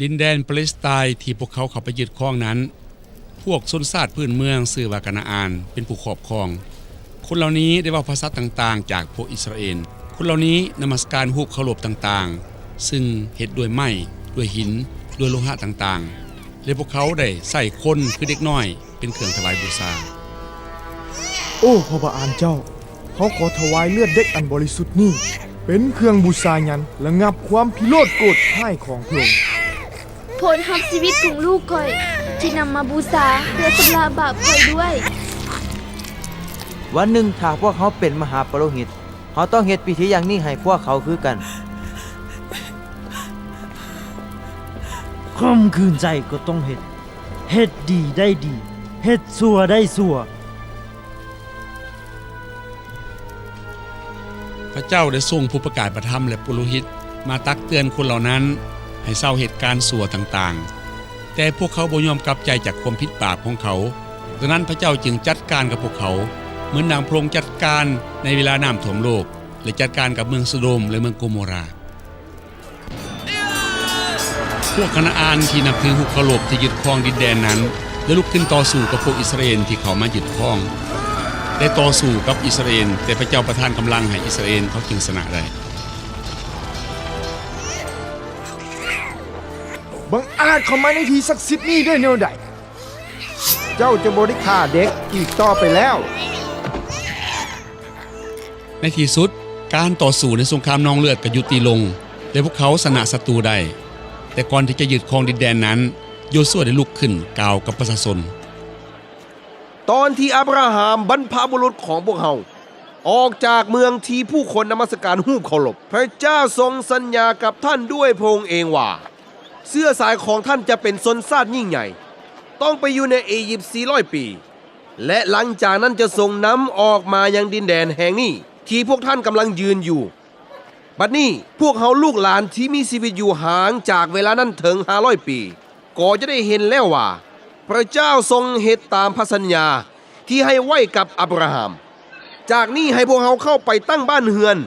ດິນແດນປາເລສໄຕນ໌ທີ່ພວກເຂົາເຂົ້າໄປຍຶດຄອງນັ້ນ, ພວກຊົນຊາດພື້ນເມືອງຊື່ວ່າການາອານເປັນຜູ້ຄອບຄອງ. ຄົນເຫຼົ່ານີ້ໄດ້ເວົ້າພາສາຕ່າງໆຈາກພວກອິສຣາເອນ. ຄົນເຫຼົ່ານີ້ນະມັດສະການຮູບເຄົາລົບຕ່າງໆ, ຊຶ່ງເຮັດດ້ວຍໄມ້, ດ້ວຍຫີນ, ດ້ວຍໂລຫະຕ່າງໆ, ແລະ ພວກເຂົາໄດ້ໃຊ້ຄົນຄືເດັກນ້ອຍ ເປັນເຄື່ອງຖວາຍບູຊາ. ໂອ້ ພະບາອານເຈົ້າ, ເຮົາຂໍຖວາຍເລືອດເດັກອັນບໍລິສຸດນີ້ ເປັນເຄື່ອງບູຊາຍັນລະງັບຄວາມພິໂລດໂກດຮ້າຍຂອງພະອົງ. ໂປດຮັບຊີວິດຂອງລູກຂ້ອຍ ທີ່ນຳມາບູຊາເພື່ອຊຳລະບາບຂ້ອຍດ້ວຍ. ວັນໜຶ່ງຖ້າພວກເຮົາເປັນມະຫາປະໂລຫິດ, ເຮົາຕ້ອງເຮັດພິທີຢ່າງນີ້ໃຫ້ພວກເຂົາຄືກັນ. ຄ່ຳຄືນໃຈກໍຕ້ອງເຮັດ, ເຮັດດີໄດ້ດີ, ເຮັດຊົ່ວໄດ້ຊົ່ວ. ພະເຈົ້າໄດ້ສົ່ງຜູ້ປະກາດພະທຳ ແລະ ປຸໂຣຫິດມາຕັກເຕືອນຄົນເຫຼົ່ານັ້ນໃຫ້ເຊົາເຮັດການຊົ່ວຕ່າງໆ, ແຕ່ພວກເຂົາບໍ່ຍອມກັບໃຈຈາກຄວາມຜິດບາບຂອງເຂົາ. ດັ່ງນັ້ນພະເຈົ້າຈຶ່ງຈັດການກັບພວກເຂົາ ເໝືອນດັ່ງພະອົງຈັດການໃນເວລານ້ຳຖ້ວມໂລກ ແລະ ຈັດການກັບເມືອງໂຊໂດມ ແລະ ເມືອງໂກໂມຣາ. ພວກການາອານທີ່ນັບຖືຮູບເຄົາລົບທີ່ຍຶດຄອງດິນແດນນັ້ນ ໄດ້ລຸກຂຶ້ນຕໍ່ສູ້ກັບພວກອິດສະຣາເອນທີ່ເຂົ້າມາຍຶດຄອງ ແລະ ຕໍ່ສູ້ກັບອິດສະຣາເອນ, ແຕ່ພະເຈົ້າປະທານກຳລັງໃຫ້ອິດສະຣາເອນ, ເຂົາຈຶ່ງຊະນະໄດ້. ບັງອາດເຂົ້າມາໃນທີ່ສັກສິດນີ້ໄດ້ແນວໃດ? ເຈົ້າຈະບໍ່ໄດ້ຂ້າເດັກອີກຕໍ່ໄປແລ້ວ. ໃນທີ່ສຸດ, ການຕໍ່ສູ້ໃນສົງຄາມນອງເລືອດກໍຢຸດຕິລົງ ແລະ ພວກເຂົາຊະນະສັດຕູໄດ້. ແຕ່ກ່ອນທີ່ຈະຍຶດຄອງດິນແດນນັ້ນ, ໂຢຊວໄດ້ລຸກຂຶ້ນກ່າວກັບປະຊາຊົນ. ຕອນທີ່ອາບຣາຮາມ ບັນພະບຸລຸດຂອງພວກເຮົາ ອອກຈາກເມືອງທີ່ຜູ້ຄົນນະມັດສະການຮູບເຄົາລົບ, ພະເຈົ້າຊົງສັນຍາກັບທ່ານດ້ວຍພະອົງເອງວ່າ, ເຊື້ອສາຍຂອງທ່ານຈະເປັນຊົນຊາດຍິ່ງໃຫຍ່, ຕ້ອງໄປຢູ່ໃນອີຢິບສີ່ຮ້ອຍປີ, ແລະ ຫຼັງຈາກນັ້ນຈະຊົງນຳອອກມາຍັງດິນແດນແຫ່ງນີ້ທີ່ພວກທ່ານກຳລັງຢືນຢູ່. ບັດນີ້ພວກເຮົາລູກຫຼານທີ່ມີຊີວິດຢູ່ຫ່າງຈາກເວລານັ້ນເຖິງຫ້າຮ້ອຍປີ ກໍຈະໄດ້ເຫັນແລ້ວວ່າ ພະເຈົ້າຊົງເຮັດຕາມພະສັນຍາທີ່ໃຫ້ໄວ້ກັບອາບຣາຮາມ. ຈາກນີ້ໃຫ້ພວກເຮົາເຂົ້າໄປຕັ້ງບ້ານເຮືອນ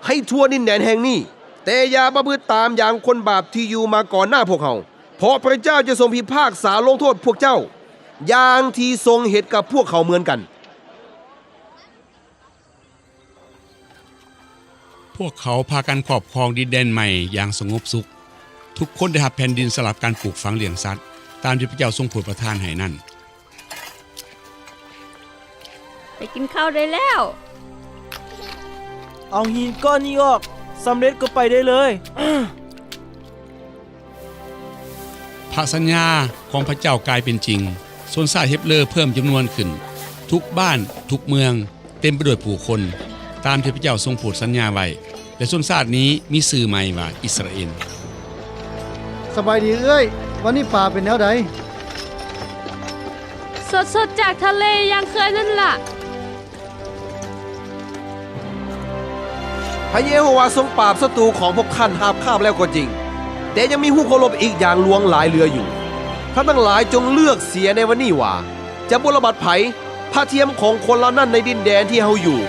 ໃຫ້ທົ່ວດິນແດນແຫ່ງນີ້, ແຕ່ຢ່າປະພຶດຕາມຢ່າງຄົນບາບທີ່ຢູ່ມາກ່ອນໜ້າພວກເຮົາ, ເພາະພະເຈົ້າຈະຊົງພິພາກສາລົງໂທດພວກເຈົ້າ ຢ່າງທີ່ຊົງເຮັດກັບພວກເຂົາເໝືອນກັນ. ພວກເຂົາພາກັນຄອບຄອງດິນແດນໃໝ່ຢ່າງສະຫງົບສຸກ. ທຸກຄົນໄດ້ຮັບແຜ່ນດິນສຳລັບການປູກຝັງລ້ຽງສັດ, ຕາມທີ່ພະເຈົ້າຊົງໂປດປະທານໃຫ້ນັ້ນ. ໄປກິນເຂົ້າໄດ້ແລ້ວ. ເອົາຫີນກ້ອນນີ້ອອກ, ສຳເລັດກໍໄປໄດ້ເລີຍ. ພະສັນຍາຂອງພະເຈົ້າກາຍເປັນຈິງ. ຊົນຊາດເຮັບເລີເພີ່ມຈຳນວນຂຶ້ນ. ທຸກບ້ານ, ທຸກເມືອງເຕັມໄປດ້ວຍຜູ້ຄົນ, ຕາມທີ່ພະເຈົ້າຊົງໂປດສັນຍາໄວ້, ແລະ ຊົນຊາດນີ້ມີຊື່ໃໝ່ວ່າອິດສະຣາເອນ. ສະບາຍດີເອື້ອຍ, ວັນນີ້ປາເປັນແນວໃດ? ສົດໆຈາກທະເລຢ່າງເຄີຍນັ້ນລະ. ພະເຢໂຮວາຊົງປາບສັດຕູຂອງພວກທ່ານຮາບຄາບແລ້ວກໍຈິງ, ແຕ່ຍັງມີຮູບເຄົາລົບອີກຢ່າງຫຼວງຫຼາຍເຫຼືອຢູ່. ທ່ານທັງຫຼາຍຈົ່ງເລືອກເສຍໃນວັນນີ້ວ່າ ຈະບົວລະບັດໃຜ, ພະທຽມຂອງຄົນເຫຼົ່ານັ້ນໃນດິນແດນທີ່ເຮົາຢູ່,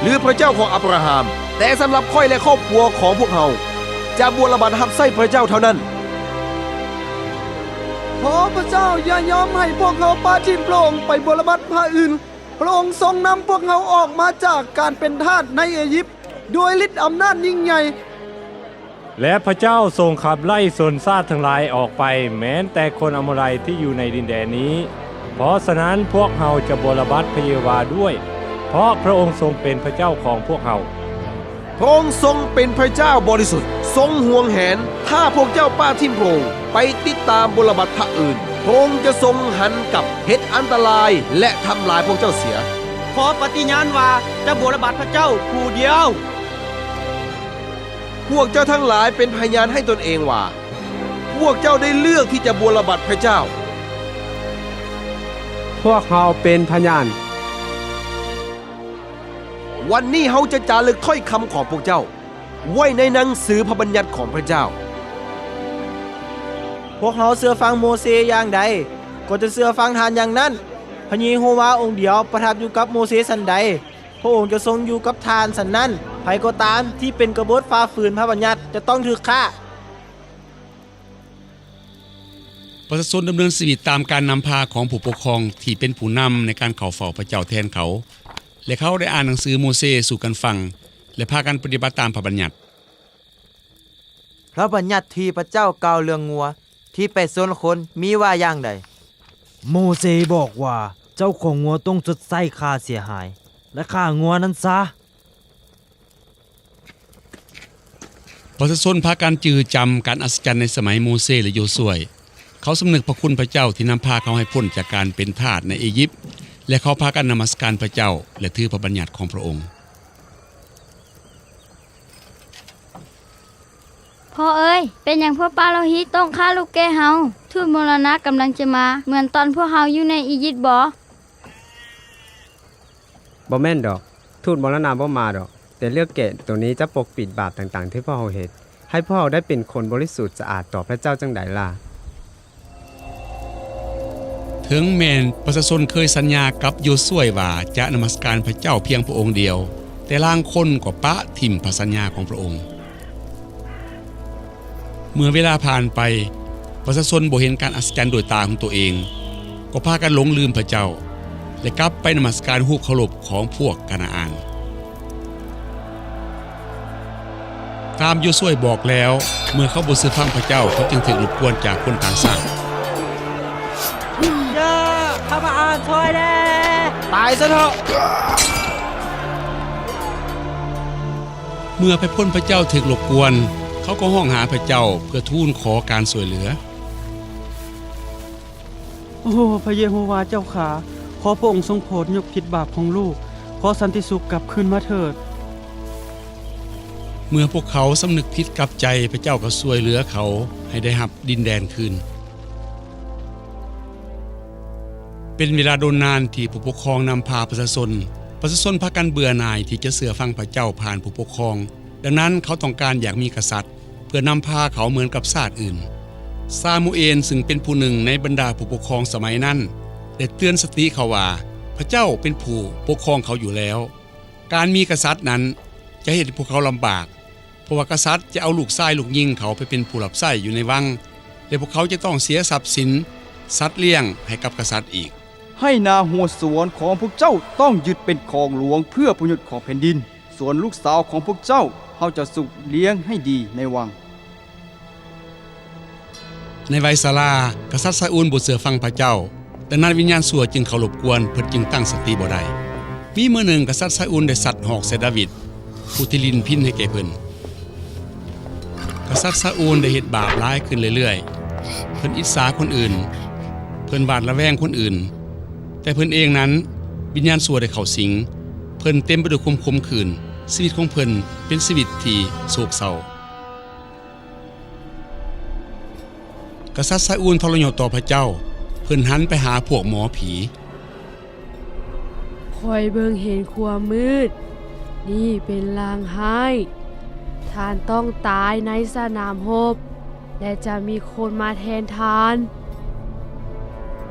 ຫຼື ພະເຈົ້າຂອງອາບຣາຮາມ. ແຕ່ສຳລັບຂ້ອຍ ແລະ ຄອບຄົວຂອງພວກເຮົາ, ຈະບົວລະບັດຮັບໃຊ້ພະເຈົ້າເທົ່ານັ້ນ. ຂໍພະເຈົ້າຢ່າຍອມໃຫ້ພວກເຮົາປະຖິ້ມພະອົງໄປບົວລະບັດພະອື່ນ. ພະອົງຊົງນຳພວກເຮົາອອກມາຈາກການເປັນທາດໃນເອຢິບດ້ວຍລິດອຳນາດຍິ່ງໃຫຍ່. ແລະ ພະເຈົ້າຊົງຂັບໄລ່ຊົນຊາດທັງຫຼາຍອອກໄປ, ແມ່ນແຕ່ຄົນອາໂມໄລທີ່ຢູ່ໃນດິນແດນນີ້. ເພາະສະນັ້ນ, ພວກເຮົາຈະບົວລະບັດພະເຢໂຮວາດ້ວຍ, ເພາະພະອົງຊົງເປັນພະເຈົ້າຂອງພວກເຮົາ. ພະອົງຊົງເປັນພະເຈົ້າບໍລິສຸດ, ຊົງຫວງແຫນ. ຖ້າພວກເຈົ້າປະຖິ້ມພະອົງ, ໄປຕິດຕາມບົວລະບັດພະອື່ນ, ພະອົງຈະຊົງຫັນກັບເຮັດອັນຕະລາຍ ແລະ ທຳລາຍພວກເຈົ້າເສຍ. ຂໍປະຕິຍານວ່າຈະບົວລະບັດພະເຈົ້າຜູ້ດຽວ. ພວກເຈົ້າທັງຫຼາຍເປັນພະຍານໃຫ້ຕົນເອງວ່າ ພວກເຈົ້າໄດ້ເລືອກທີ່ຈະບົວລະບັດພະເຈົ້າ. ພວກເຮົາເປັນພະຍານ. ວັນນີ້ເຮົາຈະຈາລຶກຖ້ອຍຄຳຂອງພວກເຈົ້າໄວ້ໃນໜັງສືພະບັນຍັດຂອງພະເຈົ້າ. ພວກເຮົາເຊື່ອຟັງໂມເຊຢ່າງໃດ, ກໍຈະເຊື່ອຟັງທ່ານຢ່າງນັ້ນ. ພະເຢໂຮວາອົງດຽວປະທັບຢູ່ກັບໂມເຊສັນໃດ, ພະອົງຈະຊົງຢູ່ກັບທ່ານສັນນັ້ນ. ໃຜກໍຕາມທີ່ເປັນກະບົດຝ່າຝືນພະບັນຍັດ ຈະຕ້ອງຖືກຂ້າ. ປະຊາຊົນດຳເນີນຊີວິດຕາມການນຳພາຂອງຜູ້ປົກຄອງທີ່ເປັນຜູ້ນຳໃນການເຂົ້າເຝົ້າພະເຈົ້າແທນເຂົາ, ແລະ ເຂົາໄດ້ອ່ານໜັງສືໂມເຊສູ່ກັນຟັງ ແລະ ພາກັນປະຕິບັດຕາມພະບັນຍັດ. ພະບັນຍັດທີ່ພະເຈົ້າກ່າວເລື່ອງງົວທີ່ໄປຊົນຄົນມີວ່າຢ່າງໃດ? ໂມເຊບອກວ່າ ເຈົ້າຂອງງົວຕ້ອງຊົດໃຊ້ຄ່າເສຍຫາຍ ແລະ ຂ້າງົວນັ້ນຊະ. ປະຊາຊົນພາກັນຈື່ຈຳການອັດສະຈັນໃນສະໄໝໂມເຊ ແລະ ໂຢຊວຍ. ເຂົາສຳນຶກພະຄຸນພະເຈົ້າທີ່ນຳພາເຂົາໃຫ້ພົ້ນຈາກການເປັນທາດໃນອີຢິບ ແລະ ເຂົາພາກັນນະມັດສະການພະເຈົ້າ ແລະ ຖືພະບັນຍັດຂອງພະອົງ. ພໍ່ເອີຍ, ເປັນຫຍັງພວກປາໂລຫິດຕ້ອງຂ້າລູກແກະເຮົາ? ທູດມໍລະນະກຳລັງຈະມາ ເໝືອນຕອນພວກເຮົາຢູ່ໃນອີຢິບບໍ? ບໍ່ແມ່ນດອກ, ທູດມໍລະນະບໍ່ມາດອກ, ແຕ່ເລືອກແກະໂຕນີ້ຈະປົກປິດບາບຕ່າງໆທີ່ພວກເຮົາເຮັດ, ໃຫ້ພວກເຮົາໄດ້ເປັນຄົນບໍລິສຸດສະອາດຕໍ່ພະເຈົ້າຈັ່ງໃດລະ? ເຖິງແມ່ນປະຊາຊົນເຄີຍສັນຍາກັບໂຢຊວຍວ່າຈະນະມັດສະການພະເຈົ້າພຽງພະອົງດຽວ, ແຕ່ລາງຄົນກໍປະຖິ້ມພະສັນຍາຂອງພະອົງ. ເມື່ອເວລາຜ່ານໄປ, ປະຊາຊົນບໍ່ເຫັນການອັດສະຈັນດ້ວຍຕາຂອງຕົວເອງ, ກໍພາກັນຫຼົງລືມພະເຈົ້າ ແລະ ກັບໄປນະມັດສະການຮູບເຄົາລົບຂອງພວກການາອານ. ຕາມໂຢຊວຍບອກແລ້ວ, ເມື່ອເຂົາບໍ່ເຊື່ອຟັງພະເຈົ້າ, ເຂົາຈຶ່ງຖືກລົບກວນຈາກຄົນຕ່າງຊາດ. ຢ່າ! ຂ້າມາອ່ານຊ່ອຍແດ່! ຕາຍຊະເຖາະ! ເມື່ອໄພພົນພະເຈົ້າຖືກລົບກວນ, ເຂົາກໍຮ້ອງຫາພະເຈົ້າເພື່ອທູນຂໍການຊ່ວຍເຫຼືອ. ໂອ້ ພະເຢໂຮວາເຈົ້າຂ້າ, ຂໍພະອົງຊົງໂຜດຍົກຜິດບາບຂອງລູກ, ຂໍສັນຕິສຸກກັບຄືນມາເຖີດ. ເມື່ອພວກເຂົາສຳນຶກຜິດກັບໃຈ, ພະເຈົ້າກໍຊ່ວຍເຫຼືອເຂົາໃຫ້ໄດ້ຮັບດິນແດນຄືນ. ເປັນເວລາດົນນານທີ່ຜູ້ປົກຄອງນຳພາປະຊາຊົນ. ປະຊາຊົນພາກັນເບື່ອໜ່າຍທີ່ຈະເຊື່ອຟັງພະເຈົ້າຜ່ານຜູ້ປົກຄອງ. ດັ່ງນັ້ນ, ເຂົາຕ້ອງການຢາກມີກະສັດເພື່ອນຳພາເຂົາເໝືອນກັບຊາດອື່ນ. ຊາມູເອນ, ຊຶ່ງເປັນຜູ້ໜຶ່ງໃນບັນດາຜູ້ປົກຄອງສະໄໝນັ້ນ, ໄດ້ເຕືອນສະຕິເຂົາວ່າ ພະເຈົ້າເປັນຜູ້ປົກຄອງເຂົາຢູ່ແລ້ວ. ການມີກະສັດນັ້ນຈະເຮັດໃຫ້ພວກເຂົາລຳບາກ, ເພາະວ່າກະສັດຈະເອົາລູກຊາຍລູກຍິງເຂົາໄປເປັນຜູ້ຮັບໃຊ້ຢູ່ໃນວັງ, ແລະ ພວກເຂົາຈະຕ້ອງເສຍຊັບສິນ, ສັດລ້ຽງໃຫ້ກັບກະສັດອີກ. ໄຮ່ນາຫົວສວນຂອງພວກເຈົ້າຕ້ອງຍຶດເປັນຂອງຫຼວງເພື່ອປະໂຫຍດຂອງແຜ່ນດິນ. ສ່ວນລູກສາວຂອງພວກເຈົ້າ, ເຮົາຈະສຸກລ້ຽງໃຫ້ດີໃນວັງ. ໃນໄວຊະລາ, ກະສັດຊາອູນບໍ່ເຊື່ອຟັງພະເຈົ້າ, ດັ່ງນັ້ນວິນຍານຊົ່ວຈຶ່ງເຂົ້າລົບກວນ, ເພິ່ນຈຶ່ງຕັ້ງສະຕິບໍ່ໄດ້. ມີມື້ໜຶ່ງ, ກະສັດຊາອູນໄດ້ສັດຮອກໃສ່ດາວິດ, ຜູ້ທີ່ຫຼິ້ນພິນໃຫ້ແກ່ເພິ່ນ. ກະສັດຊາອູນໄດ້ເຮັດບາບຫຼາຍຂຶ້ນເລື້ອຍໆ. ເພິ່ນອິດສາຄົນອື່ນ, ເພິ່ນຫວາດລະແວງຄົນອື່ນ, ແຕ່ເພິ່ນເອງນັ້ນ, ວິນຍານຊົ່ວໄດ້ເຂົ້າສິງ. ເພິ່ນເຕັມໄປດ້ວຍຄວາມຂົມຂື່ນ, ຊີວິດຂອງເພິ່ນເປັນຊີວິດທີ່ໂສກເສົ້າ. ກະສັດຊາອູນທໍລະຍົດຕໍ່ພະເຈົ້າ, ເພິ່ນຫັນໄປຫາພວກໝໍຜີ. ຂ້ອຍເບິ່ງເຫັນຄວາມມືດ, ນີ້ເປັນລາງຮ້າຍ. ທ່ານຕ້ອງຕາຍໃນສະໜາມຮົບ, ແລະ ຈະມີຄົນມາແທນທ່ານ.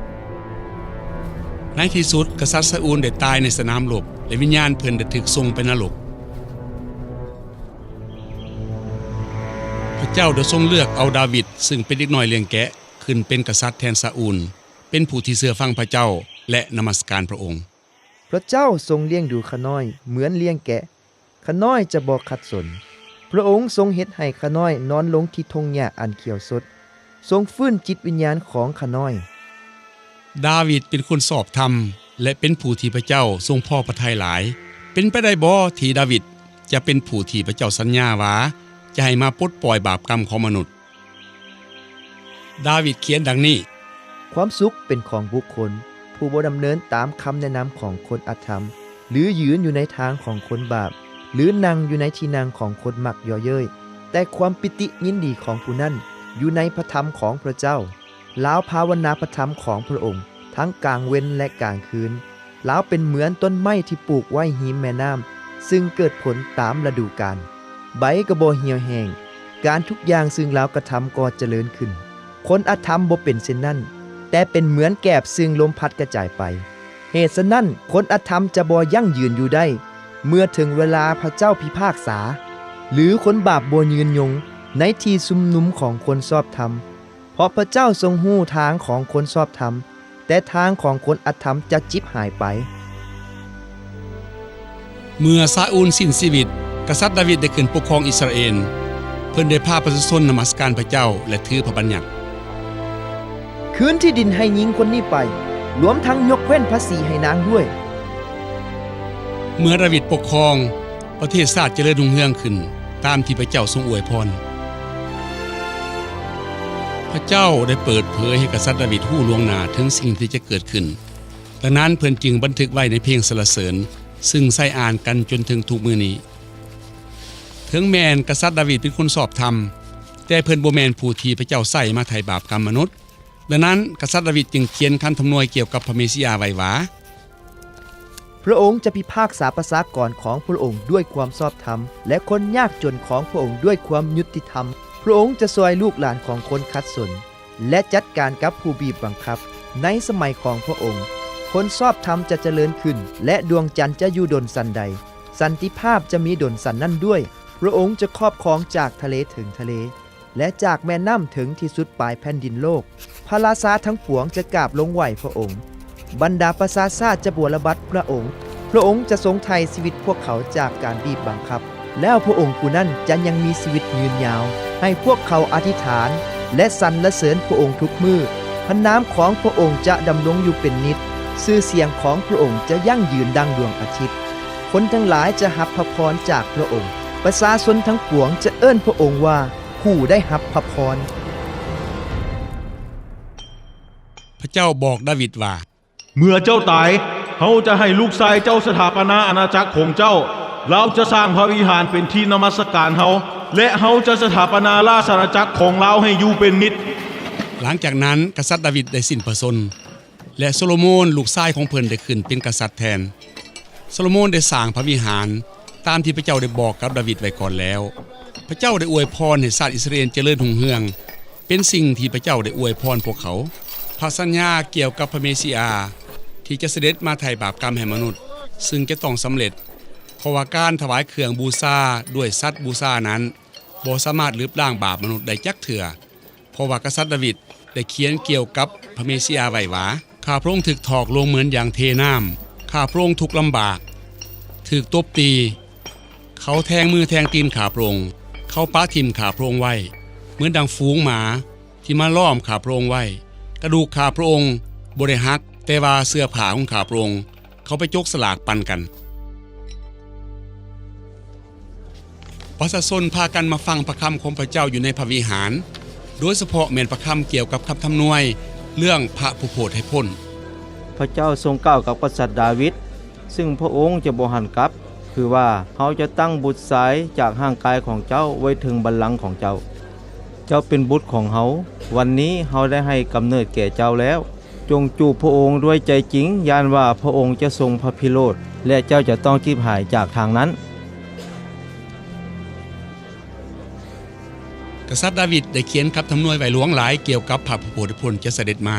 ໃນທີ່ສຸດ, ກະສັດຊາອູນໄດ້ຕາຍໃນສະໜາມລົບ, ແລະ ວິນຍານເພິ່ນໄດ້ຖືກສົ່ງໄປນະລົກ. ພະເຈົ້າໄດ້ຊົງເລືອກເອົາດາວິດ, ຊຶ່ງເປັນເດັກນ້ອຍລ້ຽງແກະ, ຂຶ້ນເປັນກະສັດແທນຊາອູນ, ເປັນຜູ້ທີ່ເຊື່ອຟັງພະເຈົ້າ ແລະ ນະມັດສະການພະອົງ. ພະເຈົ້າຊົງລ້ຽງດູຂ້ານ້ອຍເໝືອນລ້ຽງແກະ, ຂ້ານ້ອຍຈະບໍ່ຂັດສົນ. ພະອົງຊົງເຮັດໃຫ້ຂ້ານ້ອຍນອນລົງທີ່ທົ່ງຫຍ້າອັນຂຽວສົດ, ຊົງຟື້ນຈິດວິນຍານຂອງຂ້ານ້ອຍ. ດາວິດເປັນຄົນຊອບທຳ ແລະ ເປັນຜູ້ທີ່ພະເຈົ້າຊົງພໍພະໄທຫຼາຍ. ເປັນໄປໄດ້ບໍ່ທີ່ດາວິດຈະເປັນຜູ້ທີ່ພະເຈົ້າສັນຍາວ່າຈະໃຫ້ມາປົດປ່ອຍບາບກຳຂອງມະນຸດ? ດາວິດຂຽນດັ່ງນີ້: ຄວາມສຸກເປັນຂອງບຸກຄົນຜູ້ບໍ່ດຳເນີນຕາມຄຳແນະນຳຂອງຄົນອະທຳ, ຫຼື ຢືນຢູ່ໃນທາງຂອງຄົນບາບ, ຫຼື ນັ່ງຢູ່ໃນທີ່ນັ່ງຂອງຄົນມັກເຍາະເຍີ້ຍ, ແຕ່ຄວາມປີຕິຍິນດີຂອງຜູ້ນັ້ນຢູ່ໃນພະທຳຂອງພະເຈົ້າ. ລາວພາວະນາພະທຳຂອງພະອົງທັງກາງເວັນ ແລະ ກາງຄືນ. ລາວເປັນເໝືອນຕົ້ນໄມ້ທີ່ປູກໄວ້ຮິມແມ່ນ້ຳ, ຊຶ່ງເກີດຜົນຕາມລະດູການ. ໃບກໍບໍ່ຫ່ຽວແຫ້ງ, ການທຸກຢ່າງຊຶ່ງລາວກະທຳກໍຈະເລີນຂຶ້ນ. ຄົນອະທຳບໍ່ເປັນເຊັ່ນນັ້ນ, ແຕ່ເປັນເໝືອນແກບຊຶ່ງລົມພັດກະຈາຍໄປ. ເຫດສະນັ້ນ, ຄົນອະທຳຈະບໍ່ຢັ້ງຢືນຢູ່ໄດ້ ເມື່ອເຖິງເວລາພະເຈົ້າພິພາກສາ, ຫຼື ຄົນບາບບໍ່ຍືນຍົງໃນທີ່ຊຸມນຸມຂອງຄົນຊອບທຳ. ເພາະພະເຈົ້າຊົງຮູ້ທາງຂອງຄົນຊອບທຳ, ແຕ່ທາງຂອງຄົນອະທຳຈະຈິບຫາຍໄປ. ເມື່ອຊາອູນສິ້ນຊີວິດ, ກະສັດດາວິດໄດ້ຂຶ້ນປົກຄອງອິດສະຣາເອນ. ເພິ່ນໄດ້ພາປະຊາຊົນນະມັດສະການພະເຈົ້າ ແລະ ຖືພະບັນຍັດ. ຄືນທີ່ດິນໃຫ້ຍິງຄົນນີ້ໄປ, ລວມທັງຍົກເວັ້ນພາສີໃຫ້ນາງດ້ວຍ. ເມື່ອດາວິດປົກຄອງ, ປະເທດຊາດຈະເລີນຮຸ່ງເຮືອງຂຶ້ນ ຕາມທີ່ພະເຈົ້າຊົງອວຍພອນ. ພະເຈົ້າໄດ້ເປີດເຜີຍໃຫ້ກະສັດດາວິດຮູ້ລ່ວງໜ້າເຖິງສິ່ງທີ່ຈະເກີດຂຶ້ນ. ດັ່ງນັ້ນເພິ່ນຈຶ່ງບັນທຶກໄວ້ໃນເພງສັນລະເສີນ, ຊຶ່ງໃຊ້ອ່ານກັນຈົນເຖິງທຸກມື້ນີ້. ເຖິງແມ່ນກະສັດດາວິດເປັນຄົນຊອບທຳ, ແຕ່ເພິ່ນບໍ່ແມ່ນຜູ້ທີ່ພະເຈົ້າໃຊ້ມາໄຖ່ບາບກຳມະນຸດ. ດັ່ງນັ້ນ, ກະສັດດາວິດຈຶ່ງຂຽນຄຳທຳນວຍກ່ຽວກັບພະເມຊິອາໄວ້ວ່າ, ພະອົງຈະພິພາກສາປະຊາກອນຂອງພະອົງດ້ວຍຄວາມຊອບທຳ ແລະ ຄົນຍາກຈົນຂອງພະອົງດ້ວຍຄວາມຍຸຕິທຳ. ພະອົງຈະຊ່ອຍລູກຫຼານຂອງຄົນຂັດສົນ ແລະ ຈັດການກັບຜູ້ບີບບັງຄັບ. ໃນສະໄໝຂອງພະອົງ, ຄົນຊອບທຳຈະຈະເລີນຂຶ້ນ ແລະ ດວງຈັນຈະຢູ່ດົນສັນໃດ, ສັນຕິພາບຈະມີດົນສັນນັ້ນດ້ວຍ. ພະອົງຈະຄອບຄອງຈາກທະເລເຖິງທະເລ ແລະ ຈາກແມ່ນ້ຳເຖິງທີ່ສຸດປາຍແຜ່ນດິນໂລກ. ພະລາຊາທັງປວງຈະກາບລົງໄຫວ້ພະອົງ. ບັນດາປະຊາຊາດຈະບົວລະບັດພະອົງ. ພະອົງຈະຊົງໄຖ່ຊີວິດພວກເຂົາຈາກການບີບບັງຄັບ. ແລ້ວພະອົງຜູ້ນັ້ນຈະຍັງມີຊີວິດຍືນຍາວ, ໃຫ້ພວກເຂົາອະທິຖານ ແລະ ສັນລະເສີນພະອົງທຸກມື້. ພະນາມຂອງພະອົງຈະດຳລົງຢູ່ເປັນນິດ, ຊື່ສຽງຂອງພະອົງຈະຢັ້ງຢືນດັ່ງດວງອາທິດ. ຄົນທັງຫຼາຍຈະຮັບພະພອນຈາກພະອົງ. ປະຊາຊົນທັງປວງຈະເອີ້ນພະອົງວ່າ ຜູ້ໄດ້ຮັບພະພອນ. ພະເຈົ້າບອກດາວິດວ່າ, ເມື່ອເຈົ້າຕາຍ, ເຮົາຈະໃຫ້ລູກຊາຍເຈົ້າສະຖາປະນາອານາຈັກຂອງເຈົ້າ. ລາວຈະສ້າງພະວິຫານເປັນທີ່ນະມັດສະການເຮົາ, ແລະ ເຮົາຈະສະຖາປະນາລາຊະອານາຈັກຂອງລາວໃຫ້ຢູ່ເປັນນິດ. ຫຼັງຈາກນັ້ນ, ກະສັດດາວິດໄດ້ສິ້ນພະຊົນ, ແລະ ໂຊໂລໂມນ ລູກຊາຍຂອງເພິ່ນໄດ້ຂຶ້ນເປັນກະສັດແທນ. ໂຊໂລໂມນໄດ້ສ້າງພະວິຫານຕາມທີ່ພະເຈົ້າໄດ້ບອກກັບດາວິດໄວ້ກ່ອນແລ້ວ. ພະເຈົ້າໄດ້ອວຍພອນໃຫ້ຊາດອິດສະຣາເອນຈະເລີນຮຸ່ງເຮືອງ, ເປັນສິ່ງທີ່ພະເຈົ້າໄດ້ອວຍພອນພວກເຂົາ. ພະສັນຍາກ່ຽວກັບພະເມຊິອາທີ່ຈະສະເດັດມາໄຖ່ບາບກຳໃຫ້ມະນຸດ, ຊຶ່ງຈະຕ້ອງສຳເລັດ, ເພາະວ່າການຖວາຍເຄື່ອງບູຊາດ້ວຍສັດບູຊານັ້ນ ບໍ່ສາມາດລຶບລ້າງບາບມະນຸດໄດ້ຈັກເທື່ອ. ເພາະວ່າກະສັດດາວິດໄດ້ຂຽນກ່ຽວກັບພະເມຊິອາໄວ້ວ່າ, ຂ້າພະອົງຖືກຖອກລົງເໝືອນຢ່າງເທນ້ຳ, ຂ້າພະອົງທຸກລຳບາກ, ຖືກຕົບຕີ, ເຂົາແທງມືແທງຕີນຂ້າພະອົງ, ເຂົາປະຖິ້ມຂ້າພະອົງໄວ້ ເໝືອນດັ່ງຝູງໝາທີ່ມາລ້ອມຂ້າພະອົງໄວ້. ກະດູກຂ້າພະອົງບໍ່ໄດ້ຫັກ, ແຕ່ວ່າເສື້ອຜ້າຂອງຂ້າພະອົງ ເຂົາໄປຈົກສະຫຼາກປັນກັນ. ປະຊາຊົນພາກັນມາຟັງພະຄຳຂອງພະເຈົ້າຢູ່ໃນພະວິຫານ, ໂດຍສະເພາະແມ່ນພະຄຳກ່ຽວກັບຄຳທຳນວຍເລື່ອງພະຜູ້ໂພດໃຫ້ພົ້ນ. ພະເຈົ້າຊົງກ່າວກັບກະສັດດາວິດ, ຊຶ່ງພະອົງຈະບໍ່ຫັນກັບ, ຄືວ່າ, ເຮົາຈະຕັ້ງບຸດຊາຍຈາກຮ່າງກາຍຂອງເຈົ້າໄວ້ເທິງບັນລັງຂອງເຈົ້າ. ເຈົ້າເປັນບຸດຂອງເຮົາ, ວັນນີ້ເຮົາໄດ້ໃຫ້ກຳເນີດແກ່ເຈົ້າແລ້ວ. ຈົ່ງຈູບພະອົງດ້ວຍໃຈຈິງ, ຢ້ານວ່າພະອົງຈະຊົງພະພິໂຣດ, ແລະ ເຈົ້າຈະຕ້ອງຈິບຫາຍຈາກທາງນັ້ນ. ກະສັດດາວິດໄດ້ຂຽນຄຳທຳນວຍໄວ້ຫຼວງຫຼາຍກ່ຽວກັບພະຜູ້ໂພດໃຫ້ພົ້ນຈະສະເດັດມາ.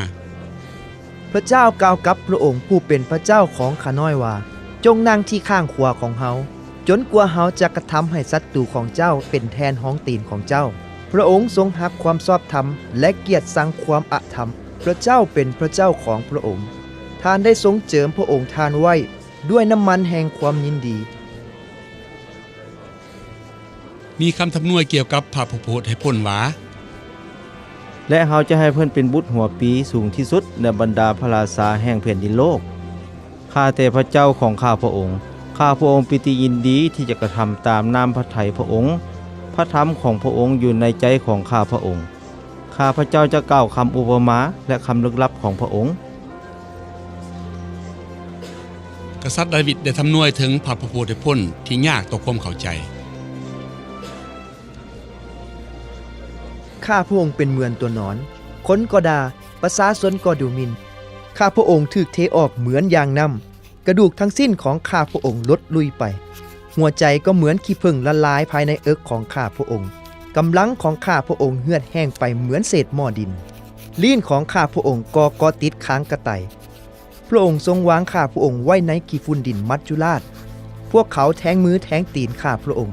ພະເຈົ້າກ່າວກັບພະອົງຜູ້ເປັນພະເຈົ້າຂອງຂ້ານ້ອຍວ່າ, ຈົ່ງນັ່ງທີ່ຂ້າງຂວາຂອງເຮົາ, ຈົນກວ່າເຮົາຈະກະທຳໃຫ້ສັດຕູຂອງເຈົ້າເປັນແທ່ນຮອງຕີນຂອງເຈົ້າ. ພະອົງຊົງຮັກຄວາມຊອບທຳ ແລະ ກຽດຊັງຄວາມອະທຳ. ພະເຈົ້າເປັນພະເຈົ້າຂອງພະອົງ. ທ່ານໄດ້ຊົງເຈີມພະອົງທ່ານໄວ້ດ້ວຍນ້ຳມັນແຫ່ງຄວາມຍິນດີ. ມີຄຳທຳນວຍກ່ຽວກັບພະຜູ້ໂພດໃຫ້ພົ້ນວ່າ, ແລະ ເຮົາຈະໃຫ້ເພິ່ນເປັນບຸດຫົວປີສູງທີ່ສຸດໃນບັນດາພະລາຊາແຫ່ງແຜ່ນດິນໂລກ. ຂ້າແຕ່ພະເຈົ້າຂອງຂ້າພະອົງ, ຂ້າພະອົງປີຕິຍິນດີທີ່ຈະກະທຳຕາມນ້ຳພະໄທພະອົງ. ພະທຳຂອງພະອົງຢູ່ໃນໃຈຂອງຂ້າພະອົງ. ຂ້າພະເຈົ້າຈະກ່າວຄຳອຸປະມາ ແລະ ຄຳລຶກລັບຂອງພະອົງ. ກະສັດດາວິດໄດ້ທຳນວຍເຖິງພະຜູ້ໂພດໃຫ້ພົ້ນທີ່ຍາກຕໍ່ຄວາມເຂົ້າໃຈ. ຂ້າພະອົງເປັນເໝືອນຕົວໜອນ, ຄົນກໍດ່າ, ປະຊາຊົນກໍດູໝິ່ນ. ຂ້າພະອົງຖືກເທອອກເໝືອນຢ່າງນ້ຳ, ກະດູກທັງສິ້ນຂອງຂ້າພະອົງຫຼົດລຸຍໄປ. ຫົວໃຈກໍເໝືອນຂີ້ເຜິ້ງລະລາຍພາຍໃນເອິກຂອງຂ້າພະອົງ. ກຳລັງຂອງຂ້າພະອົງເຫືອດແຫ້ງໄປເໝືອນເສດໝໍ້ດິນ. ລີ້ນຂອງຂ້າພະອົງກໍເກາະຕິດຄາງກະໄຕ. ພະອົງຊົງວາງຂ້າພະອົງໄວ້ໃນຂີ້ຝຸ່ນດິນມັດຈຸລາດ. ພວກເຂົາແທງມືແທງຕີນຂ້າພະອົງ.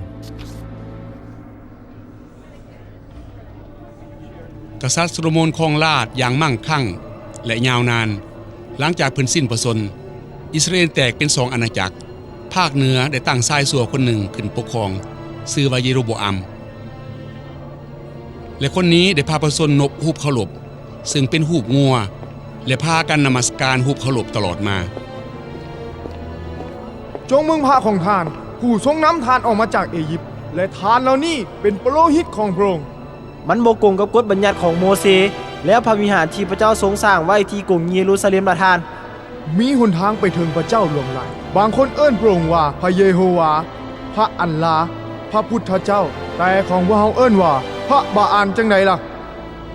ກ ກະສັດໂຊໂລໂມນຄອງລາດຢ່າງໝັ້ງຄັ່ງ ແລະ ຍາວນານ. ຫຼັງຈາກເພິ່ນສິ້ນພະຊົນ, ອິດສະຣາເອນແຕກເປັນສອງອານາຈັກ. ພາກເໜືອໄດ້ຕັ້ງຊາຍຊົ່ວຄົນໜຶ່ງຂຶ້ນປົກຄອງ, ຊື່ວ່າເຢໂຣໂບອາມ ແລະ ຄົນນີ້ໄດ້ພາປະຊາຊົນນົບຮູບເຄົາລົບ ເຊິ່ງເປັນຮູບງົວ ແລະ ພາກັນນະມັດສະການຮູບເຄົາລົບຕະຫຼອດມາ. ຈົ່ງເບິ່ງພະຂອງທ່ານ, ຜູ້ຊົງນຳທ່ານອອກມາຈາກເອຢິບ, ແລະ ທ່ານເຫຼົ່ານີ້ເປັນປະໂລຫິດຂອງພະອົງ. ມັນບໍ່ກົງກັບກົດບັນຍັດຂອງໂມເຊ ແລະ ພະວິຫານທີ່ພະເຈົ້າຊົງສ້າງໄວ້ທີ່ກຸງເຢຣູຊາເລັມລະທ່ານ. ມີຫົນທາງໄປເຖິງພະເຈົ້າຫຼວງຫຼາຍ. ບາງຄົນເອີ້ນພະອົງວ່າ ພະເຢໂຮວາ, ພະອັນລາ, ພະພຸດທະເຈົ້າ, ແຕ່ຂອງພວກເຮົາເອີ້ນວ່າ ພະບາອານຈັ່ງໃດລະ?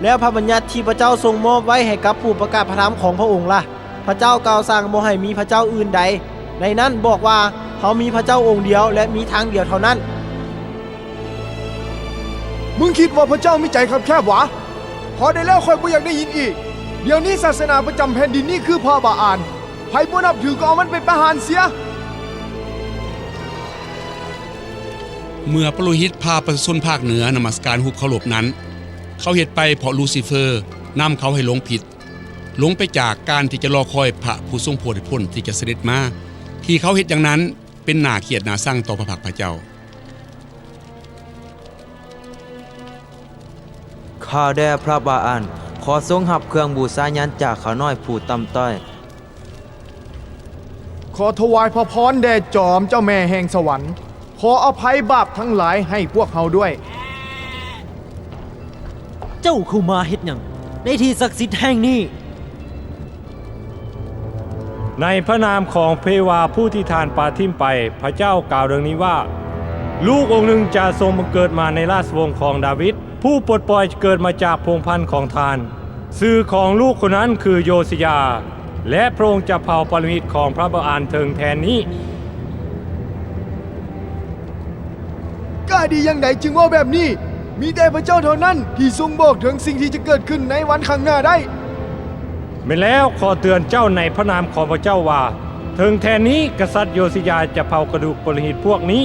ແລ້ວພະບັນຍັດທີ່ພະເຈົ້າຊົງມອບໄວ້ໃຫ້ກັບຜູ້ປະກາດພະທຳຂອງພະອົງລະ? ພະເຈົ້າກ່າວສັ່ງບໍ່ໃຫ້ມີພະເຈົ້າອື່ນໃດ. ໃນນັ້ນບອກວ່າ, ເຮົາມີພະເຈົ້າອົງດຽວ ແລະ ມີທາງດຽວເທົ່ານັ້ນ. ມຶງຄິດວ່າພະເຈົ້າມີໃຈຄັບແຄບຫວາ? ພໍໄດ້ແລ້ວ, ຂ້ອຍບໍ່ຢາກໄດ້ຍິນອີກ. ດຽວນີ້ສາສະໜາປະຈຳແຜ່ນດິນນີ້ຄືພະບາອານ. ໃຜບໍ່ນັບຖືກໍເອົາມັນໄປປະຫານເສຍ. ເມື່ອປະໂລຫິດພາປະຊາຊົນພາກເໜືອນະມັດສະການຮູບເຄົາລົບນັ້ນ, ເຂົາເຮັດໄປເພາະລູຊີເຟີນຳເຂົາໃຫ້ຫຼົງຜິດ, ຫຼົງໄປຈາກການທີ່ຈະລໍຄອຍພະຜູ້ຊົງຜູ້ໃຫ້ພົ້ນທີ່ຈະສະເດັດມາ. ທີ່ເຂົາເຮັດຢ່າງນັ້ນເປັນໜ້າກຽດໜ້າຊັງຕໍ່ພະພັກພະເຈົ້າ. ຂ້າແດ່ພະບາອານ, ຂໍຊົງຮັບເຄື່ອງບູຊາຍັນຈາກຂ້ານ້ອຍຜູ້ຕ່ຳຕ້ອຍ. ຂໍຖວາຍພະພອນແດ່ຈອມເຈົ້າແມ່ແຫ່ງສະຫວັນ, ຂໍອະໄພບາບທັງຫຼາຍໃຫ້ພວກເຮົາດ້ວຍ. ເຈົ້າເຂົ້າມາເຮັດຫຍັງໃນທີ່ສັກສິດແຫ່ງນີ້? ໃນພະນາມຂອງພະເຢໂຮວາຜູ້ທີ່ທ່ານປະຖິ້ມໄປ, ພະເຈົ້າກ່າວດັ່ງນີ້ວ່າ, ລູກອົງໜຶ່ງຈະຊົງບັງເກີດມາໃນລາຊະວົງຂອງດາວິດ, ຜູ້ປົດປ່ອຍຈະເກີດມາຈາກພົງພັນຂອງທ່ານ. ຊື່ຂອງລູກຄົນນັ້ນຄືໂຢຊີຢາ, ແລະ ພະອົງຈະເຜົາປະໂລຫິດຂອງພະບາອານເທິງແທ່ນນີ້. ກ້າດີຢ່າງໃດຈຶ່ງເວົ້າແບບນີ້? ມີແຕ່ພະເຈົ້າເທົ່ານັ້ນທີ່ຊົງບອກເຖິງສິ່ງທີ່ຈະເກີດຂຶ້ນໃນວັນຂ້າງໜ້າໄດ້. ແມ່ນແລ້ວ, ຂໍເຕືອນເຈົ້າໃນພະນາມຂອງພະເຈົ້າວ່າ, ເທິງແທ່ນນີ້ກະສັດໂຢຊີຢາຈະເຜົາກະດູກປະໂລຫິດພວກນີ້.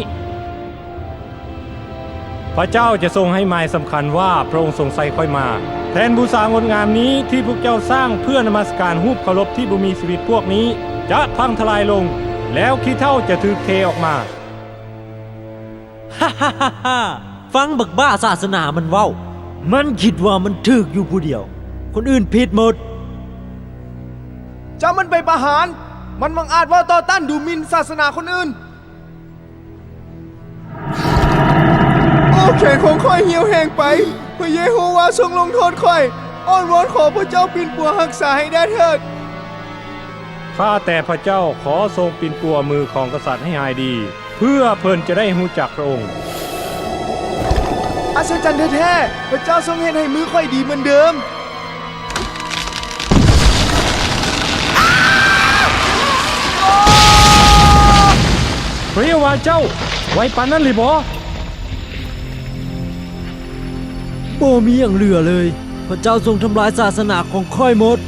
ພະເຈົ້າຈະຊົງໃຫ້ໝາຍສຳຄັນວ່າພະອົງຊົງໃຊ້ຂ້ອຍມາ. ແທ່ນບູຊາງົດງາມນີ້ທີ່ພວກເຈົ້າສ້າງເພື່ອນະມັດສະການຮູບເຄົາລົບທີ່ບໍ່ມີຊີວິດພວກນີ້ ຈະພັງທະລາຍລົງ, ແລ້ວຂີ້ເຖົ້າຈະຖືກເທອອກມາ. ຮາໆໆ ຟັງບັກບ້າສາສະໜາມັນເວົ້າ. ມັນຄິດວ່າມັນຖືກຢູ່ຜູ້ດຽວ, ຄົນອື່ນຜິດໝົດ. ຈັບມັນໄປປະຫານ. ມັນບັງອາດເວົ້າຕໍ່ຕ້ານດູໝິ່ນສາສະໜາຄົນອື່ນ. ໂອ ແຂນຂອງຂ້ອຍຫ່ຽວແຮງໄປ. ພະເຢໂຮວາຊົງລົງໂທດຂ້ອຍ. ອ້ອນວອນຂໍພະເຈົ້າປິ່ນປົວຮັກສາໃຫ້ແດ່ເຖີດ. ຂ້າແຕ່ພະເຈົ້າ, ຂໍຊົງປິ່ນປົວມືຂອງກະສັດໃຫ້ຫາຍດີ, ເພື່ອເພິ່ນຈະໄດ້ຮູ້ຈັກພະອົງ. ອັດສະຈັນແທ້ໆ, ພະເຈົ້າຊົງເຮັດໃຫ້ມືຂ້ອຍດີເໝືອນເດີມ. ພະເຢໂຮວາເຈົ້າ, ໄວປານນັ້ນເລີຍບໍ? ບໍ່ມີຫຍັງເຫຼືອເລີຍ. ພະເຈົ້າຊົງທຳລາຍສາສະໜາຂອງຂ້ອຍໝົດ.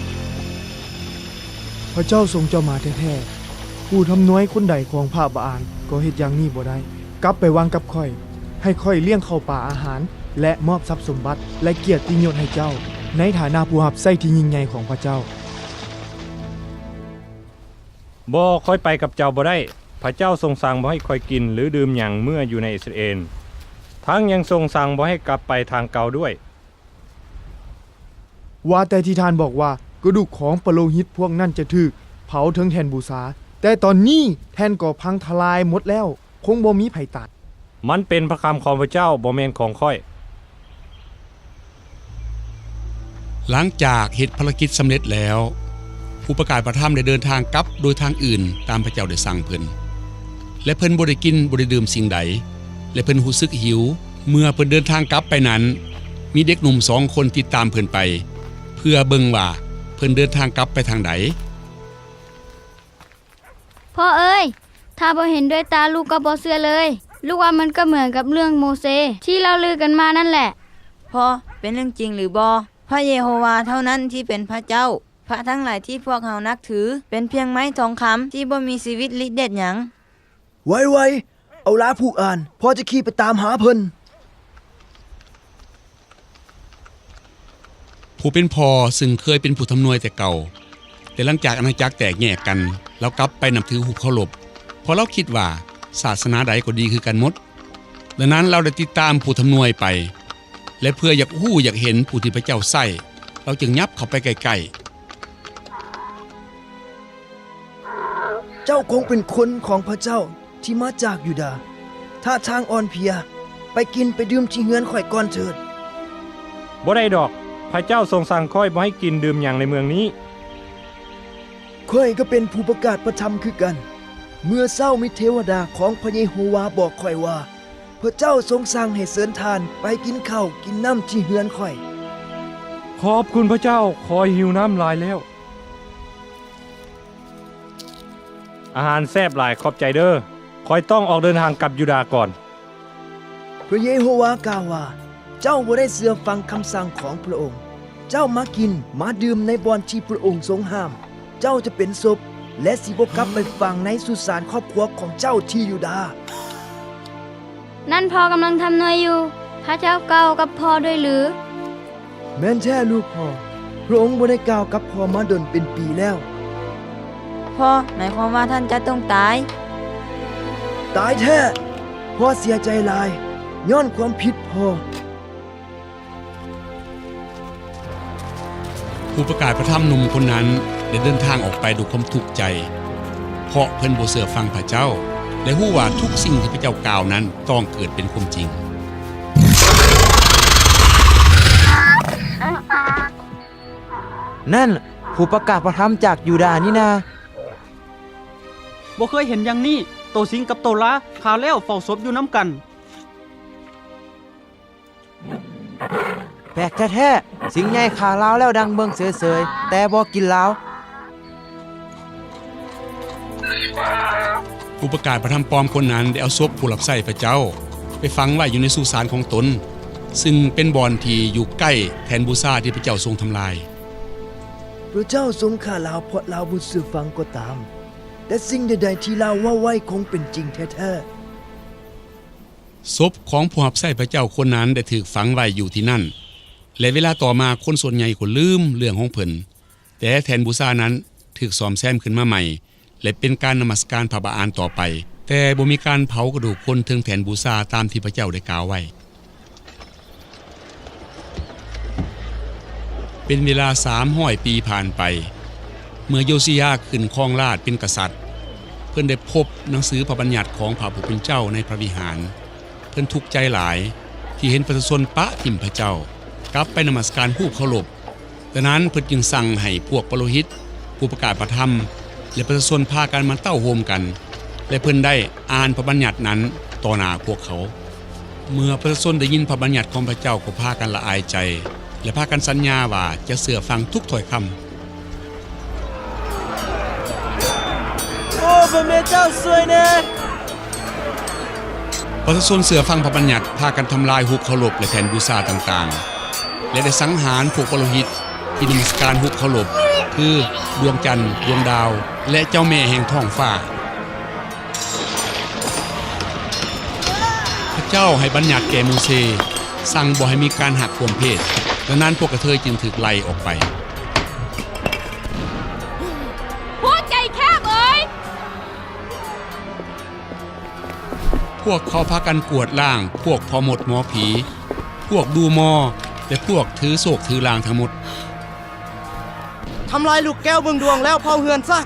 ພະເຈົ້າຊົງເຈົ້າມາແທ້ໆ. ຜູ້ທຳນວຍຄົນໃດຂອງພະບາອານກໍເຮັດຢ່າງນີ້ບໍ່ໄດ້. ກັບໄປວັງກັບຂ້ອຍ. ໃຫ້ຂ້ອຍລ້ຽງເຂົ້າປາອາຫານ ແລະ ມອບຊັບສົມບັດ ແລະ ກຽດຕິຍົດໃຫ້ເຈົ້າ ໃນຖານະຜູ້ຮັບໃຊ້ທີ່ຍິ່ງໃຫຍ່ຂອງພະເຈົ້າ. ບໍ່, ຂ້ອຍໄປກັບເຈົ້າບໍ່ໄດ້. ພະເຈົ້າຊົງສັ່ງບໍ່ໃຫ້ຂ້ອຍກິນ ຫຼື ດື່ມຫຍັງເມື່ອຢູ່ໃນອິດສະຣາເອນ, ທັງຍັງຊົງສັ່ງບໍ່ໃຫ້ກັບໄປທາງເກົ່າດ້ວຍ. ວ່າແຕ່ທີ່ທ່ານບອກວ່າ ກະດູກຂອງປະໂລຫິດພວກນັ້ນຈະຖືກເຜົາເທິງແທ່ນບູຊາ, ແຕ່ຕອນນີ້ແທ່ນກໍພັງທະລາຍໝົດແລ້ວ, ຄົງບໍ່ມີໃຜຕາຍ. ມັນເປັນພະຄຳຂອງພະເຈົ້າ, ບໍ່ແມ່ນຂອງຂ້ອຍ. ຫຼັງຈາກເຮັດພາລະກິດສຳເລັດແລ້ວ, ຜູ້ປະກາດພະທຳໄດ້ເດີນທາງກັບໂດຍທາງອື່ນຕາມພະເຈົ້າໄດ້ສັ່ງເພິ່ນ, ແລະ ເພິ່ນບໍ່ໄດ້ກິນ, ບໍ່ໄດ້ດື່ມສິ່ງໃດ, ແລະ ເພິ່ນຮູ້ສຶກຫິວ. ເມື່ອເພິ່ນເດີນທາງກັບໄປນັ້ນ, ມີເດັກໜຸ່ມສອງຄົນຕິດຕາມເພິ່ນໄປ ເພື່ອເບິ່ງວ່າເພິ່ນເດີນທາງກັບໄປທາງໃດ. ພໍ່ເອີຍ, ຖ້າບໍ່ເຫັນດ້ວຍຕາ, ລູກກໍບໍ່ເຊື່ອເລີຍ. ລູກວ່າມັນກໍເໝືອນກັບເລື່ອງໂມເຊທີ່ເລົ່າລືກັນມານັ້ນແຫຼະ. ພໍ່, ເປັນເລື່ອງຈິງຫຼືບໍ່? ພະເຢໂຮວາເທົ່ານັ້ນທີ່ເປັນພະເຈົ້າ. ພະທັງຫຼາຍທີ່ພວກເຮົານັບຖື ເປັນພຽງໄມ້ທອງຄຳທີ່ບໍ່ມີຊີວິດລິດເດັດຫຍັງ. ໄວໆ! ເອົາລາຜູກອານ, ພໍ່ຈະຂີ່ໄປຕາມຫາເພິ່ນ. ຜູ້ເປັນພໍ່ ຊຶ່ງເຄີຍເປັນຜູ້ທຳນວຍແຕ່ເກົ່າ, ແຕ່ຫຼັງຈາກອານາຈັກແຕກແຍກກັນ, ລາວກັບໄປນັບຖືຮູບເຄົາລົບ, ເພາະລາວຄິດວ່າສາສະໜາໃດກໍດີຄືກັນໝົດ. ດັ່ງນັ້ນລາວໄດ້ຕິດຕາມຜູ້ທຳນວຍໄປ, ແລະ ເພື່ອຢາກຮູ້ຢາກເຫັນຜູ້ທີ່ພະເຈົ້າໃຊ້, ລາວຈຶ່ງຫຍັບເຂົ້າໄປໃກ້ໆ. ເຈົ້າຄົງເປັນຄົນຂອງພະເຈົ້າທີ່ມາຈາກຢູດາ. ທ່າທາງອ່ອນເພຍ. ໄປກິນໄປດື່ມທີ່ເຮືອນຂ້ອຍກ່ອນເຖີດ. ບໍ່ໄດ້ດອກ. ພະເຈົ້າຊົງສັ່ງຂ້ອຍບໍ່ໃຫ້ກິນດື່ມຫຍັງໃນເມືອງນີ້. ຂ້ອຍກໍເປັນຜູ້ປະກາດພະທຳຄືກັນ. ເມື່ອເຊົ້າມີເທວະດາຂອງພະເຢໂຮວາບອກຂ້ອຍວ່າ ພະເຈົ້າຊົງສັ່ງໃຫ້ເຊີນທ່ານໄປກິນເຂົ້າກິນນ້ຳທີ່ເຮືອນຂ້ອຍ. ຂອບຄຸນພະເຈົ້າ, ຂ້ອຍຫິວນ້ຳຫຼາຍແລ້ວ. ອາຫານແຊບຫຼາຍ, ຂອບໃຈເດີ້. ຂ້ອຍຕ້ອງອອກເດີນທາງກັບຢູດາກ່ອນ. ພະເຢໂຮວາກ່າວວ່າ, ເຈົ້າບໍ່ໄດ້ເຊື່ອຟັງຄຳສັ່ງຂອງພະອົງ. ເຈົ້າມາກິນ, ມາດື່ມໃນບ່ອນທີ່ພະອົງຊົງຫ້າມ. ເຈົ້າຈະເປັນສົບ ແລະ ຊິບໍ່ກັບໄປຝັງໃນສຸສານຄອບຄົວຂອງເຈົ້າທີ່ຢູດາ. ນັ້ນພໍ່ກຳລັງທຳນວຍຢູ່. ພະເຈົ້າກ່າວກັບພໍ່ດ້ວຍຫຼື? ແມ່ນແທ້ລູກພໍ່. ພະອົງບໍ່ໄດ້ກ່າວກັບພໍ່ມາດົນເປັນປີແລ້ວ. ພໍ່, ໝາຍຄວາມວ່າທ່ານຈະຕ້ອງຕາຍ? ຕາຍແທ້. ພໍ່ເສຍໃຈຫຼາຍ ຍ້ອນຄວາມຜິດພໍ່. ຜູ້ປະກາດພະທຳໜຸ່ມຄົນນັ້ນໄດ້ເດີນທາງອອກໄປດ້ວຍຄວາມທຸກໃຈ, ເພາະເພິ່ນບໍ່ເຊື່ອຟັງພະເຈົ້າ ແລະ ຮູ້ວ່າທຸກສິ່ງທີ່ພະເຈົ້າກ່າວນັ້ນຕ້ອງເກີດເປັນຄວາມຈິງ. ນັ້ນ ຜູ້ປະກາດພະທຳຈາກຢູດານີ້ນາ. ບໍ່ເຄີຍເຫັນຢ່າງນີ້, ໂຕສິງກັບໂຕລາຂ້າແລ້ວເຝົ້າສົບຢູ່ນຳກັນ. ແປກແທ້ໆ, ສິງໃຫຍ່ຂ້າລາວແລ້ວດັ່ງເບິ່ງເສີຍໆ, ແຕ່ບໍ່ກິນລາວ. ຜູ້ປະກາດພະທຳປອມຄົນນັ້ນໄດ້ເອົາສົບຜູ້ຮັບໃຊ້ພະເຈົ້າໄປຝັງໄວ້ຢູ່ໃນສຸສານຂອງຕົນ, ຊຶ່ງເປັນບ່ອນທີ່ຢູ່ໃກ້ແທ່ນບູຊາທີ່ພະເຈົ້າຊົງທຳລາຍ. ພະເຈົ້າຊົງຂ້າລາວເພາະລາວບໍ່ເຊື່ອຟັງກໍຕາມ, ແຕ່ສິ່ງໃດໆທີ່ລາວເວົ້າໄວ້ຄົງເປັນຈິງແທ້ໆ. ສົບຂອງຜູ້ຮັບໃຊ້ພະເຈົ້າຄົນນັ້ນໄດ້ຖືກຝັງໄວ້ຢູ່ທີ່ນັ້ນ, ແລະ ເວລາຕໍ່ມາຄົນສ່ວນໃຫຍ່ກໍລືມເລື່ອງຂອງເພິ່ນ. ແຕ່ແທ່ນບູຊານັ້ນຖືກສ້ອມແຊມຂຶ້ນມາໃໝ່ ແລະ ເປັນການນະມັດສະການພະບາອານຕໍ່ໄປ, ແຕ່ບໍ່ມີການເຜົາກະດູກຄົນເທິງແທ່ນບູຊາຕາມທີ່ພະເຈົ້າໄດ້ກ່າວໄວ້. ເປັນເວລາສາມຮ້ອຍປີຜ່ານໄປ, ເມື່ອໂຢຊີຢາຂຶ້ນຄອງລາດເປັນກະສັດ, ເພິ່ນໄດ້ພົບໜັງສືພະບັນຍັດຂອງພະຜູ້ເປັນເຈົ້າໃນພະວິຫານ. ເພິ່ນທຸກໃຈຫຼາຍທີ່ເຫັນປະຊາຊົນປະຖິ້ມພະເຈົ້າ, ກັບໄປນະມັດສະການຮູບເຄົາລົບ. ດັ່ງນັ້ນເພິ່ນຈຶ່ງສັ່ງໃຫ້ພວກປະໂລຫິດ, ຜູ້ປະກາດພະທຳ ແລະ ປະຊາຊົນພາກັນມາເຕົ້າໂຮມກັນ, ແລະ ເພິ່ນໄດ້ອ່ານພະບັນຍັດນັ້ນຕໍ່ໜ້າພວກເຂົາ. ເມື່ອປະຊາຊົນໄດ້ຍິນພະບັນຍັດຂອງພະເຈົ້າກໍພາກັນລະອາຍໃຈ ແລະ ພາກັນສັນຍາວ່າຈະເຊື່ອຟັງທຸກຖ້ອຍຄຳ. ໂອ້ ພະແມ່ເຈົ້າຊ່ວຍແດ່! ປະຊາຊົນເຊື່ອຟັງພະບັນຍັດ, ພາກັນທຳລາຍຮູບເຄົາລົບ ແລະ ແທ່ນບູຊາຕ່າງໆ ແລະ ໄດ້ສັງຫານພວກປະໂລຫິດທີ່ນະມັດສະການຮູບເຄົາລົບ ຄື ດວງຈັນ, ດວງດາວ ແລະ ເຈົ້າແມ່ແຫ່ງທ້ອງຟ້າ. ພະເຈົ້າໃຫ້ບັນຍັດແກ່ໂມເຊ, ສັ່ງບໍ່ໃຫ້ມີການຮັກຮ່ວມເພດ, ດັ່ງນັ້ນພວກກະເທີຍຈຶ່ງຖືກໄລ່ອອກໄປ. ຫົວໃຈແຄບເອີຍ! ພວກເຂົາພາກັນກວດລ້າງພວກພໍ່ມົດໝໍຜີ, ພວກດູໝໍ ແລະ ພວກຖືໂຊກຖືລາງທັງໝົດ. ທຳລາຍລູກແກ້ວເບິ່ງດວງແລ້ວເຜົາເຮືອນຊະ.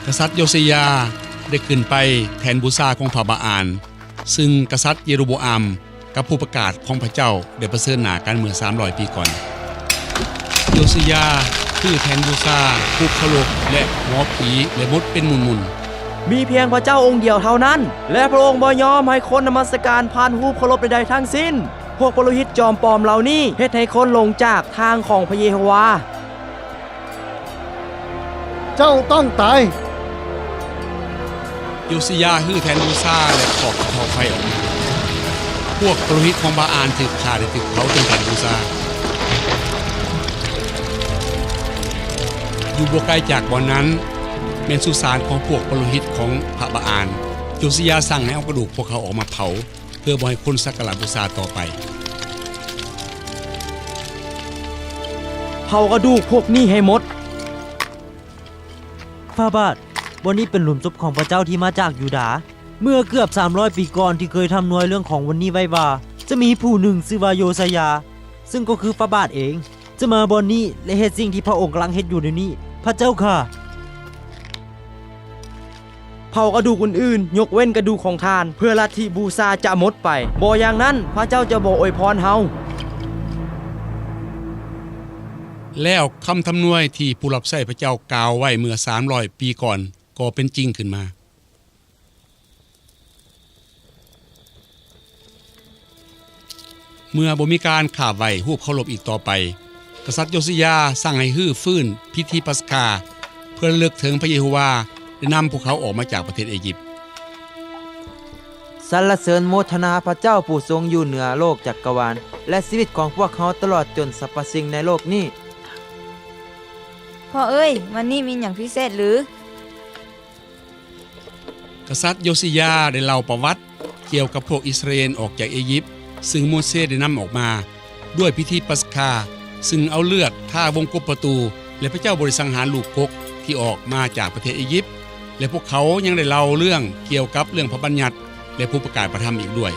ກະສັດໂຢຊີຢາໄດ້ຂຶ້ນໄປແທ່ນບູຊາຂອງພະບາອານ, ຊຶ່ງກະສັດເຢໂຣໂບອາມກັບຜູ້ປະກາດຂອງພະເຈົ້າໄດ້ປະເຊີນໜ້າກັນເມື່ອສາມຮ້ອຍປີກ່ອນ. ໂຢຊີຢາຮື້ແທ່ນບູຊາ, ຮູບເຄົາລົບ ແລະ ໝໍຜີ ແລະ ໝົດເປັນໝຸ່ນໆ. ມີພຽງພະເຈົ້າອົງດຽວເທົ່ານັ້ນ, ແລະ ພະອົງບໍ່ຍອມໃຫ້ຄົນນະມັດສະການຜ່ານຮູບເຄົາລົບໃດໆທັງສິ້ນ. ພວກປະໂລຫິດຈອມປອມເຫຼົ່ານີ້ເຮັດໃຫ້ຄົນຫຼົງຈາກທາງຂອງພະເຢໂຮວາ. ເຈົ້າຕ້ອງຕາຍ! ໂຢຊີຢາຮື້ແທ່ນບູຊາ ແລະ ຂອບເຂົາໄຟອອກ. ພວກປະໂລຫິດຂອງບາອານຖືກຂ້າ ແລະ ຖືກເຜົາເທິງແທ່ນບູຊາ. ຢູ່ບໍ່ໄກຈາກບ່ອນນັ້ນ ແມ່ນສຸສານຂອງພວກປະໂລຫິດຂອງພະບາອານ. ໂຢຊີຢາສັ່ງໃຫ້ເອົາກະດູກພວກເຂົາອອກມາເຜົາ. ເພື່ອບໍ່ໃຫ້ຄົນສັກກາລະບູຊາຕໍ່ໄປ. ເຜົາກະດູກພວກນີ້ໃຫ້ໝົດ. ຟາບາດ, ບ່ອນນີ້ເປັນຫຼຸມສົບຂອງພະເຈົ້າທີ່ມາຈາກຢູດາ. ເມື່ອເກືອບສາມຮ້ອຍປີກ່ອນ ທີ່ເຄີຍທຳນວຍເລື່ອງຂອງບ່ອນນີ້ໄວ້ວ່າ ຈະມີຜູ້ໜຶ່ງຊື່ວ່າໂຢຊະຍາ, ຊຶ່ງກໍຄືຟາບາດເອງ ຈະມາບ່ອນນີ້ ແລະ ເຮັດສິ່ງທີ່ພະອົງກຳລັງເຮັດຢູ່ດຽວນີ້. ພະເຈົ້າຂ້າ, ເຜົາກະດູກອື່ນໆ ຍົກເວັ້ນກະດູກຂອງທ່ານ, ເພື່ອລັດທິບູຊາຈະໝົດໄປ. ບໍ່ຢ່າງນັ້ນ, ພະເຈົ້າຈະບໍ່ອວຍພອນເຮົາ. ແລ້ວຄຳທຳນວຍທີ່ຜູ້ຮັບໃຊ້ພະເຈົ້າກ່າວໄວ້ເມື່ອສາມຮ້ອຍປີກ່ອນກໍເປັນຈິງຂຶ້ນມາ. ເມື່ອບໍ່ມີການຂາບໄຫວ້ຮູບເຄົາລົບອີກຕໍ່ໄປ, ກະສັດໂຢຊີຢາສັ່ງໃຫ້ຮື້ຟື້ນພິທີປັດສະຄາ ເພື່ອລະລຶກເຖິງພະເຢໂຮວາໄດ້ນຳພວກເຂົາອອກມາຈາກປະເທດເອຢິບ. ສັນລະເສີນໂມທະນາພະເຈົ້າຜູ້ຊົງຢູ່ເໜືອໂລກຈັກກະວານ ແລະ ຊີວິດຂອງພວກເຮົາຕະຫຼອດຈົນສັບພະສິ່ງໃນໂລກນີ້. ພໍ່ເອີຍ, ວັນນີ້ມີຫຍັງພິເສດຫຼື? ກະສັດໂຢຊີຢາໄດ້ເລົ່າປະຫວັດກ່ຽວກັບພວກອິດສະຣາເອນອອກຈາກເອຢິບ ຊຶ່ງໂມເຊໄດ້ນຳອອກມາ ດ້ວຍພິທີປັດສະຄາ ຊຶ່ງເອົາເລືອດທາວົງກົບປະຕູ ແລະ ພະເຈົ້າບໍ່ໄດ້ສັງຫານລູກກົກທີ່ອອກມາຈາກປະເທດເອຢິບ ແລະ ພວກເຂົາຍັງໄດ້ເລົ່າເລື່ອງກ່ຽວກັບເລື່ອງພະບັນຍັດ ແລະ ຜູ້ປະກາດພະທຳອີກດ້ວຍ.